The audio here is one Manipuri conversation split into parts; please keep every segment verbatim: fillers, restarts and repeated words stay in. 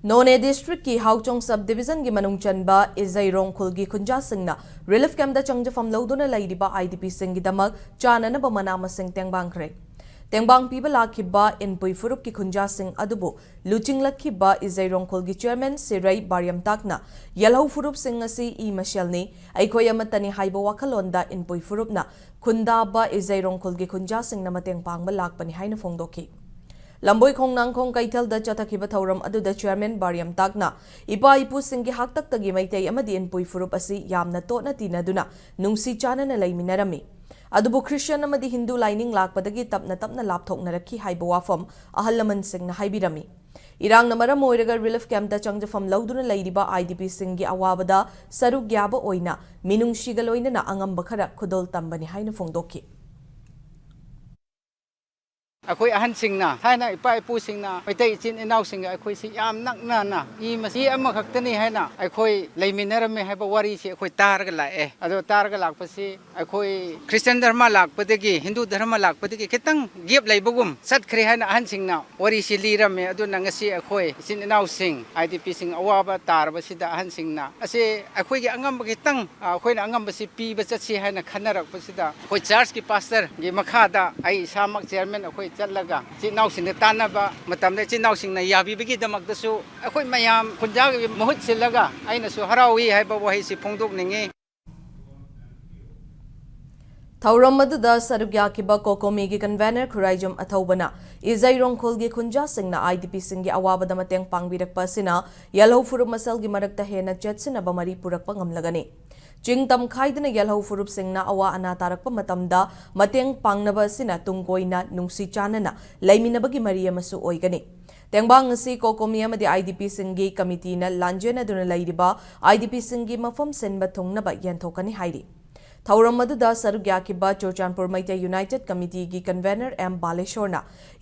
ꯅꯣꯅꯦ ꯗꯤꯁꯇ꯭ꯔꯤꯛꯀꯤ ꯍꯥꯎꯆꯣꯡ ꯁꯕ ꯗꯤꯕꯤꯖꯟꯒꯤ ꯃꯅꯨꯡ ꯆꯟꯕ ꯏꯖꯩꯔꯣꯡ ꯈꯨꯜꯒꯤ ꯈꯨꯟꯖꯥꯁꯤꯡꯅ ꯔꯤꯂꯤꯐ ꯀꯦꯝꯞꯇ ꯆꯪꯖꯐꯝ ꯂꯧꯗꯨꯅ ꯂꯩꯔꯤꯕ ꯑꯥꯏ ꯗꯤ ꯄꯤꯁꯤꯡꯒꯤꯗꯃꯛ ꯆꯥꯅꯅꯕ ꯃꯅꯥ ꯃꯁꯤꯡ ꯇꯦꯡꯕꯥꯡꯈ꯭ꯔꯦ꯫ ꯇꯦꯡꯕꯥꯡ ꯄꯤꯕ ꯂꯥꯛꯈꯤꯕ ꯏꯟꯄꯨꯏ ꯐꯨꯔꯨꯞꯀꯤ ꯈꯨꯟꯖꯥꯁꯤꯡ ꯑꯗꯨꯕꯨ ꯂꯨꯆꯤꯡꯂꯛꯈꯤꯕ ꯏꯖꯩꯔꯣꯡ ꯈꯨꯜꯒꯤ ꯆꯤꯌꯔꯃꯦꯟ ꯁꯤꯔꯩ ꯕꯥꯔꯤꯌꯝꯇꯥꯛꯅ ꯌꯦꯜꯍꯧ ꯐꯨꯔꯨꯞꯁꯤꯡ ꯑꯁꯤ ꯏ ꯃꯁꯦꯜꯅꯤ, ꯑꯩꯈꯣꯏ ꯑꯃꯠꯇꯅꯤ ꯍꯥꯏꯕ ꯋꯥꯈꯜꯂꯣꯟꯗ ꯏꯟꯄꯨꯏ ꯐꯨꯔꯨꯞꯅ ꯈꯨꯟꯗꯥꯕ ꯏꯖꯩꯔꯣꯡ ꯈꯨꯜꯒꯤ ꯈꯨꯟꯖꯥꯁꯤꯡꯅ ꯃꯇꯦꯡ ꯄꯥꯡꯕ ꯂꯥꯛꯄꯅꯤ ꯍꯥꯏꯅ ꯐꯣꯡꯗꯣꯛꯈꯤ꯫ ꯂꯝꯕꯣꯏ ꯈꯣꯡꯅꯥꯡꯈꯣꯡ ꯀꯩꯊꯦꯜꯗ ꯆꯠꯊꯈꯤꯕ ꯊꯧꯔꯝ ꯑꯗꯨꯗ ꯆꯤꯌꯔꯃꯦꯟ ꯕꯥꯔꯤꯌꯝꯇꯥꯛꯅ ꯏꯄꯥ ꯏꯄꯨꯁꯤꯡꯒꯤ ꯍꯥꯛꯇꯛꯇꯒꯤ ꯃꯩꯇꯩ ꯑꯃꯗꯤ ꯏꯟꯄꯨꯏ ꯐꯨꯔꯨꯞ ꯑꯁꯤ ꯌꯥꯝꯅ ꯇꯣꯠꯅ ꯇꯤꯟꯅꯗꯨꯅ ꯅꯨꯡꯁꯤ ꯆꯥꯟꯅꯅ ꯂꯩꯃꯤꯟꯅꯔꯝꯃꯤ꯫ ꯑꯗꯨꯕꯨ ꯈ꯭ꯔꯤꯁꯇꯤꯌꯟ ꯑꯃꯗꯤ ꯍꯤꯟꯗꯨ ꯂꯥꯏꯅꯤꯡ ꯂꯥꯛꯄꯗꯒꯤ ꯇꯞꯅ ꯇꯞꯅ ꯂꯥꯞꯊꯣꯛꯅꯔꯛꯈꯤ ꯍꯥꯏꯕ ꯋꯥꯐꯝ ꯑꯍꯜ ꯂꯃꯟꯁꯤꯡꯅ ꯍꯥꯏꯕꯤꯔꯝꯃꯤ꯫ ꯏꯔꯥꯡꯅ ꯃꯔꯝ ꯑꯣꯏꯔꯒ ꯔꯤꯂꯤꯐ ꯀꯦꯝꯞꯇ ꯆꯪꯖꯐꯝ ꯂꯧꯗꯨꯅ ꯂꯩꯔꯤꯕ ꯑꯥꯏ ꯗꯤ ꯄꯤꯁꯤꯡꯒꯤ ꯑꯋꯥꯕꯗ ꯁꯔꯨꯛ ꯌꯥꯕ ꯑꯣꯏꯅ ꯃꯤꯅꯨꯡꯁꯤꯒ ꯂꯣꯏꯅꯅ ꯑꯉꯝꯕ ꯈꯔ ꯈꯨꯗꯣꯜ ꯇꯝꯕꯅꯤ ꯍꯥꯏꯅ ꯐꯣꯡꯗꯣꯛꯈꯤ꯫ ꯑꯩꯈꯣꯏ ꯑꯍꯟꯁꯤꯡꯅ, ꯊꯥꯏꯅ ꯏꯄꯥ ꯏꯄꯨꯁꯤꯡꯅ ꯃꯩꯇꯩ ꯏꯆꯤꯟ ꯏꯅꯥꯎꯁꯤꯡꯒ ꯑꯩꯈꯣꯏꯁꯤ ꯌꯥꯝ ꯅꯛꯅꯅ ꯏ ꯃꯆꯤ ꯑꯃꯈꯛꯇꯅꯤ ꯍꯥꯏꯅ ꯑꯩꯈꯣꯏ ꯂꯩꯃꯤꯟꯅꯔꯝꯃꯤ ꯍꯥꯏꯕ ꯋꯥꯔꯤꯁꯤ ꯑꯩꯈꯣꯏ ꯇꯥꯔꯒ ꯂꯥꯛꯑꯦ꯫ ꯑꯗꯣ ꯇꯥꯔꯒ ꯂꯥꯛꯄꯁꯤ ꯑꯩꯈꯣꯏ ꯈ꯭ꯔꯤꯁꯇꯤꯌꯥꯟ ꯙꯔꯃ ꯂꯥꯛꯄꯗꯒꯤ, ꯍꯤꯟꯗꯨ ꯙꯔꯃ ꯂꯥꯛꯄꯗꯒꯤ ꯈꯤꯇꯪ ꯒꯦꯞ ꯂꯩꯕꯒꯨꯝ ꯆꯠꯈ꯭ꯔꯦ ꯍꯥꯏꯅ ꯑꯍꯟꯁꯤꯡꯅ ꯋꯥꯔꯤꯁꯤ ꯂꯤꯔꯝꯃꯦ꯫ ꯑꯗꯨꯅ ꯉꯁꯤ ꯑꯩꯈꯣꯏ ꯏꯆꯤꯟ ꯏꯅꯥꯎꯁꯤꯡ, ꯑꯥꯏ ꯗꯤ ꯄꯤꯁꯤꯡ ꯑꯋꯥꯕ ꯇꯥꯔꯕꯁꯤꯗ ꯑꯍꯟꯁꯤꯡꯅ ꯑꯁꯤ ꯑꯩꯈꯣꯏꯒꯤ ꯑꯉꯝꯕ ꯈꯤꯇꯪ, ꯑ, ꯑꯩꯈꯣꯏꯅ ꯑꯉꯝꯕꯁꯤ ꯄꯤꯕ ꯆꯠꯁꯤ ꯍꯥꯏꯅ ꯈꯟꯅꯔꯛꯄꯁꯤꯗ ꯑꯩꯈꯣꯏ ꯆꯔꯆꯀꯤ ꯄꯥꯁꯇꯔꯒꯤ ꯃꯈꯥꯗ ꯑꯩ ꯏꯁꯥꯃꯛ ꯆꯤꯌꯔꯃꯦꯟ ꯑꯩꯈꯣꯏ ꯆꯠꯂꯒ ꯏꯆꯤꯟ ꯏꯅꯥꯎꯁꯤꯡꯗ ꯇꯥꯟꯅꯕ ꯃꯇꯝꯗ ꯏꯆꯤꯟ ꯏꯅꯥꯎꯁꯤꯡꯅ ꯌꯥꯕꯤꯕꯒꯤꯗꯃꯛꯇꯁꯨ ꯑꯩꯈꯣꯏ ꯃꯌꯥꯝ ꯈꯨꯟꯖꯥꯒꯤ ꯃꯍꯨꯠ ꯁꯤꯜꯂꯒ ꯑꯩꯅꯁꯨ ꯍꯔꯥꯎꯏ ꯍꯥꯏꯕ ꯋꯥꯍꯩꯁꯤ ꯐꯣꯡꯗꯣꯛꯅꯤꯡꯏ꯫ ꯊꯧꯔꯝ ꯑꯗꯨꯗ ꯁꯔꯨꯛ ꯌꯥꯈꯤꯕ ꯀꯣꯀꯣꯃꯤꯒꯤ ꯀꯟꯚꯦꯅꯔ ꯈꯨꯔꯥꯏꯖꯝ ꯑꯊꯧꯕꯅ ꯏꯖꯩꯔꯣꯡ ꯈꯨꯜꯒꯤ ꯈꯨꯟꯖꯥꯁꯤꯡꯅ ꯑꯥꯏ ꯗꯤ ꯄꯤꯁꯤꯡꯒꯤ ꯑꯋꯥꯕꯗ ꯃꯇꯦꯡ ꯄꯥꯡꯕꯤꯔꯛꯄ ꯑꯁꯤꯅ ꯌꯦꯜꯍꯧ ꯐꯨꯔꯨꯞ ꯃꯁꯦꯜꯒꯤ ꯃꯔꯛꯇ ꯍꯦꯟꯅ ꯆꯦꯠꯁꯤꯟꯅꯕ ꯃꯔꯤ ꯄꯨꯔꯛꯄ ꯉꯝꯂꯒꯅꯤ꯫ ꯆꯤꯡ ꯇꯝꯈꯥꯏꯗꯨꯅ ꯌꯦꯜꯍꯧ ꯐꯨꯔꯨꯞꯁꯤꯡꯅ ꯑꯋꯥ ꯑꯅꯥ ꯇꯥꯔꯛꯄ ꯃꯇꯝꯗ ꯃꯇꯦꯡ ꯄꯥꯡꯅꯕ ꯑꯁꯤꯅ ꯇꯨꯡ ꯀꯣꯏꯅ ꯅꯨꯡꯁꯤ ꯆꯥꯟꯅꯅ ꯂꯩꯃꯤꯟꯅꯕꯒꯤ ꯃꯔꯤ ꯑꯃꯁꯨ ꯑꯣꯏꯒꯅꯤ꯫ ꯇꯦꯡꯕꯥꯡ ꯑꯁꯤ ꯀꯣꯀꯣꯃꯤ ꯑꯃꯗꯤ ꯑꯥꯏ ꯗꯤ ꯄꯤꯁꯤꯡꯒꯤ ꯀꯃꯤꯇꯤꯅ ꯂꯥꯟꯖꯦꯟꯅꯗꯨꯅ ꯂꯩꯔꯤꯕ ꯑꯥꯏ ꯗꯤ ꯄꯤꯁꯤꯡꯒꯤ ꯃꯐꯝ ꯁꯤꯟꯕ ꯊꯨꯡꯅꯕ ꯌꯦꯟꯊꯣꯛꯀꯅꯤ ꯍꯥꯏꯔꯤ꯫ ꯊꯧꯔꯝ ꯑꯗꯨꯗ ꯁꯔꯨꯛ ꯌꯥꯈꯤꯕ ꯆꯨꯔꯆꯥꯟꯄꯨꯔ ꯃꯩꯇꯩ ꯌꯨꯅꯥꯏꯇꯦꯗ ꯀꯃꯤꯇꯤꯒꯤ ꯀꯟꯚꯦꯅꯔ ꯑꯦꯝ ꯕꯥꯂꯦꯁꯣꯔꯅ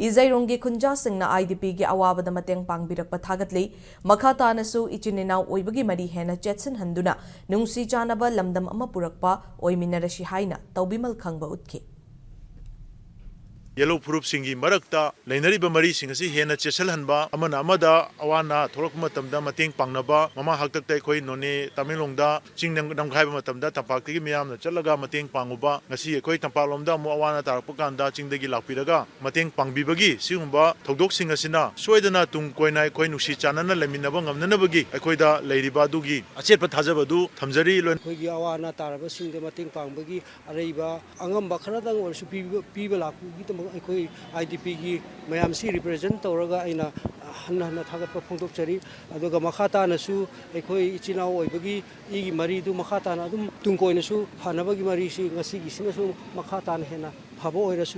ꯏꯖꯩꯔꯣꯡꯒꯤ ꯈꯨꯟꯖꯥꯁꯤꯡꯅ ꯑꯥꯏ ꯗꯤ ꯄꯤꯒꯤ ꯑꯋꯥꯕꯗ ꯃꯇꯦꯡ ꯄꯥꯡꯕꯤꯔꯛꯄ ꯊꯥꯒꯠꯂꯤ꯫ ꯃꯈꯥ ꯇꯥꯅꯁꯨ ꯏꯆꯤꯟ ꯏꯅꯥꯎ ꯑꯣꯏꯕꯒꯤ ꯃꯔꯤ ꯍꯦꯟꯅ ꯆꯦꯠꯁꯤꯟꯍꯟꯗꯨꯅ ꯅꯨꯡꯁꯤ ꯆꯥꯟꯅꯕ ꯂꯝꯗꯝ ꯑꯃ ꯄꯨꯔꯛꯄ ꯑꯣꯏꯃꯤꯟꯅꯔꯁꯤ ꯍꯥꯏꯅ ꯇꯧꯕꯤꯃꯜ ꯈꯪꯕ ꯎꯠꯈꯤ꯫ ꯌꯦꯜꯍꯧ ꯐꯨꯔꯨꯞꯁꯤꯡꯒꯤ ꯃꯔꯛꯇ ꯂꯩꯅꯔꯤꯕ ꯃꯔꯤꯁꯤꯡ ꯑꯁꯤ ꯍꯦꯟꯅ ꯆꯦꯠꯁꯤꯜꯍꯟꯕ, ꯑꯃꯅ ꯑꯃꯗ ꯑꯋꯥ ꯑꯅꯥ ꯊꯣꯛꯂꯛꯄ ꯃꯇꯝꯗ ꯃꯇꯦꯡ ꯄꯥꯡꯅꯕ, ꯃꯃꯥꯡ ꯍꯥꯛꯇꯛꯇ ꯑꯩꯈꯣꯏ ꯅꯣꯅꯦ, ꯇꯃꯦꯡꯂꯣꯡꯗ ꯆꯤꯡ ꯅꯝ-, ꯅꯝꯈꯥꯏꯕ ꯃꯇꯝꯗ ꯇꯝꯄꯥꯛꯇꯒꯤ ꯃꯤꯌꯥꯝꯅ ꯆꯠꯂꯒ ꯃꯇꯦꯡ ꯄꯥꯡꯉꯨꯕ, ꯉꯁꯤ ꯑꯩꯈꯣꯏ ꯇꯝꯄꯥꯛꯂꯣꯝꯗ ꯑꯃꯨꯛ ꯑꯋꯥ ꯑꯅꯥ ꯇꯥꯔꯛꯄ ꯀꯥꯟꯗ ꯆꯤꯡꯗꯒꯤ ꯂꯥꯛꯄꯤꯔꯒ ꯃꯇꯦꯡ ꯄꯥꯡꯕꯤꯕꯒꯤ ꯁꯤꯒꯨꯝꯕ ꯊꯧꯗꯣꯛꯁꯤꯡ ꯑꯁꯤꯅ ꯁꯣꯏꯗꯅ ꯇꯨꯡ ꯀꯣꯏꯅ ꯑꯩꯈꯣꯏ ꯅꯨꯡꯁꯤ ꯆꯥꯟꯅꯅ ꯂꯩꯃꯤꯟꯅꯕ ꯉꯝꯅꯅꯕꯒꯤ ꯑꯩꯈꯣꯏꯗ ꯂꯩꯔꯤꯕ ꯑꯗꯨꯒꯤ ꯑꯆꯦꯠꯄ ꯊꯥꯖꯕ ꯑꯗꯨ ꯊꯝꯖꯔꯤ꯫ ꯂꯣꯏꯅ ꯑꯩꯈꯣꯏꯒꯤ ꯑꯋꯥ ꯑꯅꯥ ꯇꯥꯔꯕꯁꯤꯡꯗ ꯃꯇꯦꯡ ꯄꯥꯡꯕꯒꯤ ꯑꯔꯩꯕ ꯑꯉꯝꯕ ꯈꯔꯗꯪ ꯑꯣꯏꯔꯁꯨ ꯄꯤꯕ, ꯄꯤꯕ ꯂꯥꯛꯄꯒꯤꯗꯃꯛ ꯑꯩꯈꯣꯏ ꯑꯥꯏ ꯗꯤ ꯄꯤꯒꯤ ꯃꯌꯥꯝꯁꯤ represent ꯇꯧꯔꯒ ꯑꯩꯅ ꯍꯟꯅ ꯍꯟꯅ ꯊꯥꯒꯠꯄ ꯐꯣꯡꯗꯣꯛꯆꯔꯤ꯫ ꯑꯗꯨꯒ ꯃꯈꯥ ꯇꯥꯅꯁꯨ ꯑꯩꯈꯣꯏ ꯏꯆꯤꯜ ꯏꯅꯥꯎ ꯑꯣꯏꯕꯒꯤ ꯏꯒꯤ ꯃꯔꯤꯗꯨ ꯃꯈꯥ ꯇꯥꯅ ꯑꯗꯨꯝ ꯇꯨꯡ ꯀꯣꯏꯅꯁꯨ ꯐꯅꯕꯒꯤ ꯃꯔꯤꯁꯤ ꯉꯁꯤꯒꯤꯁꯤꯅꯁꯨ ꯃꯈꯥ ꯇꯥꯅ ꯍꯦꯟꯅ ꯐꯕ ꯑꯣꯏꯔꯁꯨ